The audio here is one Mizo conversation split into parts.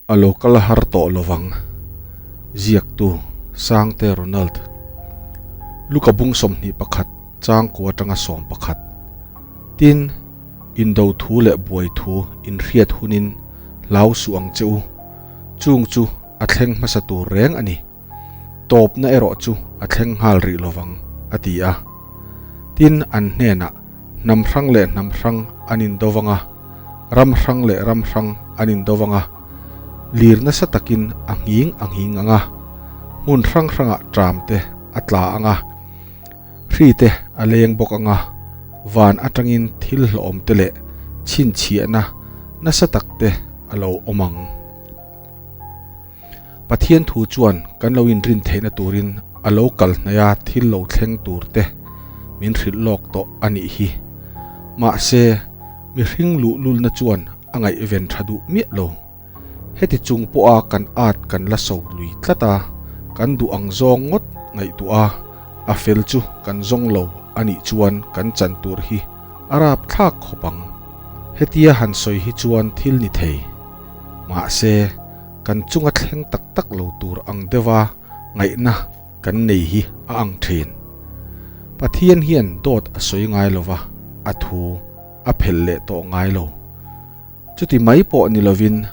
A lo kal har tawh lovang. Ziaktu, Sangte Ronald. Luka bung 21 chang kua atanga 11. Tin, indo thu leh buai thu inhriat hunin hlau suh ang che u. Chung chu a thleng hmasa tur reng a ni. Tawpna erawh chu a thleng nghal rih lovang, a ti a. Tin, an hnenah hnam hrang leh hnam hrang an indo vang a, ram hrang leh ram hrang an indo vang a, lir nasa takin a nghing a nghing ang a, hmun hrang hrangah ṭam te a tla ang a, hri te a leng bawk ang a, van atangin thil hlawhawm te leh chhinchhiahna nasa tak te a lo awm ang. Pathian thu chuan kan lo inrin theihna turin a lo kal hnaih a thil lo thleng tur te min hrilh lawk tawh a nih hi. Mahse, mihring luhlulna chuan a ngaihven tha duh miah lo. Heti chung pawha kan at kan la so lui tlat a, kan duh ang zawng ngawt ngaihtuah a, a fel chu kan zawng lo a nih chuan kan chan tur hi a rapthlak khawp ang. Hetia han sawi hi chuan thil ni thei. Mahse, kan chunga thleng tak tak lo tur ang deuha ngaihna kan nei hi a ang thin. Pathian hian dawt a sawi ngai lova, a thu a phelh leh tawh ngai lo. Chuti mai pawh ni lovin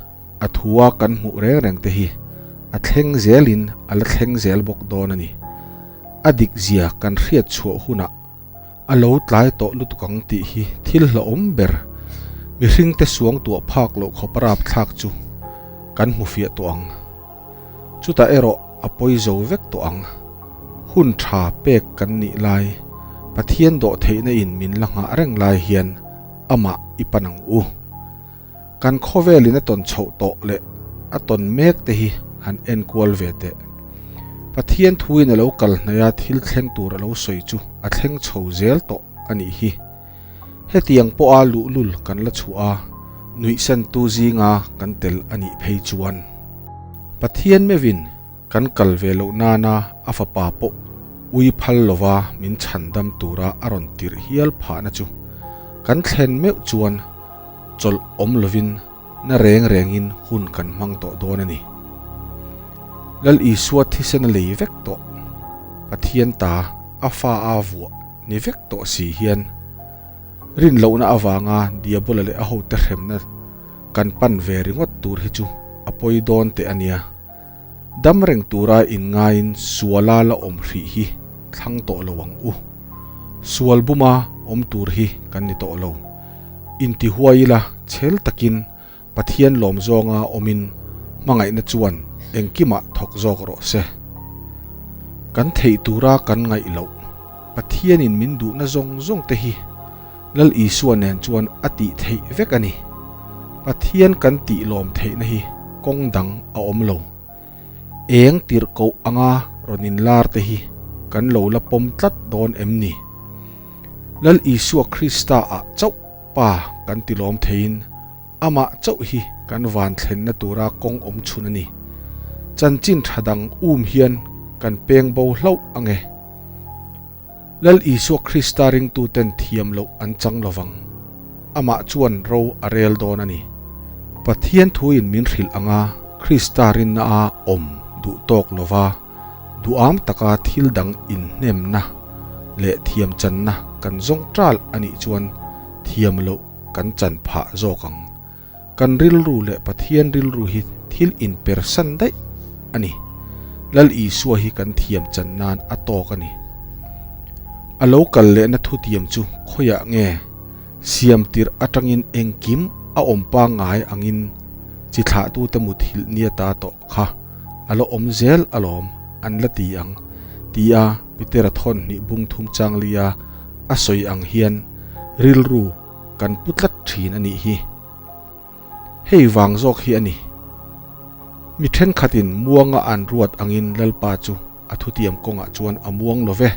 a thua kan hmuh reng reng te hi a thleng zelin a la thleng zel bawk dawn a ni. A dik zia kan hriat chhuah hunah A lo tlai tawh lutuk ang tih hi thil hlauhawm ber, mihringte suang tuah phak loh khawp rapthlak chu kan hmu fiah tawh ang. Chutah erawh a pawi zo vek tawh ang. Hun tha pek kan nih lai, Pathian dawh theihna in min la nghah reng lai hian amah i pan ang u. Kan khawvelin a tawn chhoh tawh leh a tawn mek te hi han enkual ve teh. Pathian thuin a lo kal hnaih a thil thleng tur a lo sawi chu a thleng chho zel tawh a nih hi. Hetiang pawha luhlul kan la chhuah a, nuihsantu zinga kan tel a nih phei chuan. Pathian meuhin kan kal ve loh nana a fapa pawh ui phal lova min chhandam tura a rawn tirh hial phahna chu kan thlen meuh chuan chawlh awm lovin na reng rengin hun kan hmang tawh dawn a ni. Lal Isua thisen a lei vek tawh, Pathian ta a fa a vuah ni vek tawh si hian rin lohna avanga Diabola leh a hote hremna kan pan ve ringawt tur hi chu a pawi dawn teh a nia. Dam reng tura inngaiin suala la awm hrih hi thlang tawh lo ang u. Sual buma awm tur hi kan ni tawh lo. Intihuai ila chhel takin Pathian lawm zawnga awmin hmangaihna chuan engkimah thawk zawk rawh se. Kan theih tura kan ngaih loh Pathianin min duhna zawng zawng te hi Lal Isua nen chuan a tih theih vek a ni. Pathian kan tih lawm theihna hi kawng dang a awm lo. Eng tirhkoh anga rawn inlar te hi kan lo la pawm tlat dawn em ni? Lal Isua Krista ah chauh Pa kan ti lawm theiin amah chauh hi kan van thlenna tura kawng awm chhun a ni. Chanchin tha dang um hian kan peng bo hlauh ang e. Lal Isua Krista ringtuten thiam loh an chang lovang. Amah chuan ro a rel dawn a ni. Pathian thuin min hrilh anga Krista rinna a awm duh tawk lova duham taka thil dang inhnemna leh thiam channa kan zawng ṭal a nih chuan thiam loh kan chan phah zawk ang. Kan rilru leh Pathian rilru hi thil inpersan daih a ni. Lal Isua hi kan thiam chan nan a tawk a ni. A lo kal lehna thutiam chu khawiah nge siam tirh atangin engkim a awm pangngai angin chi thlahtute muthilh nia ta tawh kha a la awm zel alawm an la ti ang tia Petera thawn hnih bung thum chang lia a sawi ang hian rilru kan pu tlat thin a nih hi. Hei vang zawk hi a ni. Mi thenkhatin muanga an ruat angin Lalpa chu a thutiam kawngah chuan a muang lo ve.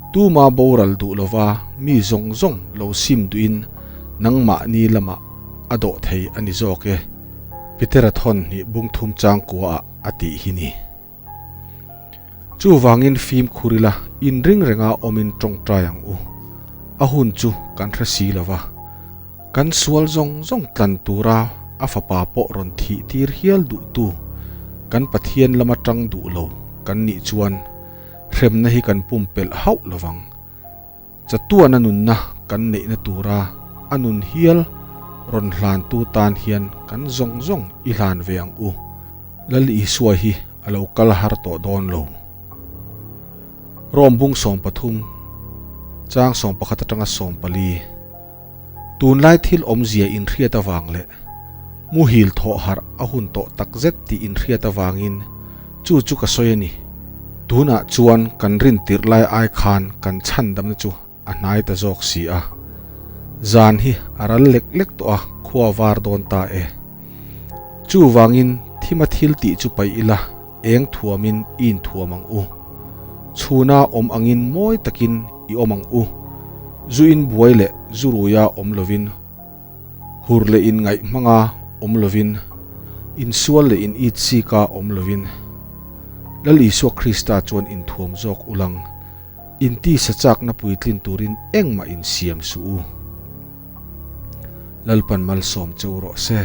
Tuma boral duh lova mi zawng zawng lo sim duhin nangmahni lamah a dawh thei a ni zawk e, Petera thawn hnih bung thum changkuaah a tih hi ni. Chuvangin fimkhur ila inring renga awmin tawngtai ang u. A hun chu kan hre si lo va, kan sual zawng zawng tlan tura a fapa pawh rawn thih tir hial duhtu kan Pathian lama tang duh lo kan nih chuan hremna hi kan pumpelh hauh lovang. Chatuana nunna kan neihna tura a nun hial rawn hlantu tan hian kan zawng zawng i hlan ve ang u. Lal Isua hi a lo kal har tawh dawn lo. Rom bung 13, chang 11 atanga 14. Tunlai thil awmzia inhriat avang leh muhil thawh harh a hun tawh takzet tih inhriat avangin chu chu ka sawi a ni. Tunah chuan kan rin tirh lai ai khan kan chhandamna chu a hnai ta zawk si a. Zan hi a ral lek lek tawh a, khua var dawn ta e. Chuvangin thima thil tih chu paih ila eng thuamin i inthuam ang u. Chhuna awm angin mawi takin i awm ang u. Zu in buai leh zu ruia awm lovin, hur leh in ngaih hmanga awm lovin, insual leh in it sika awm lovin, Lal Isua Krista chuan inthuam zawk ulang, inti sa chakna puitlin turin engmah insiam suh u. Lalpan malsawm cheu rawh se.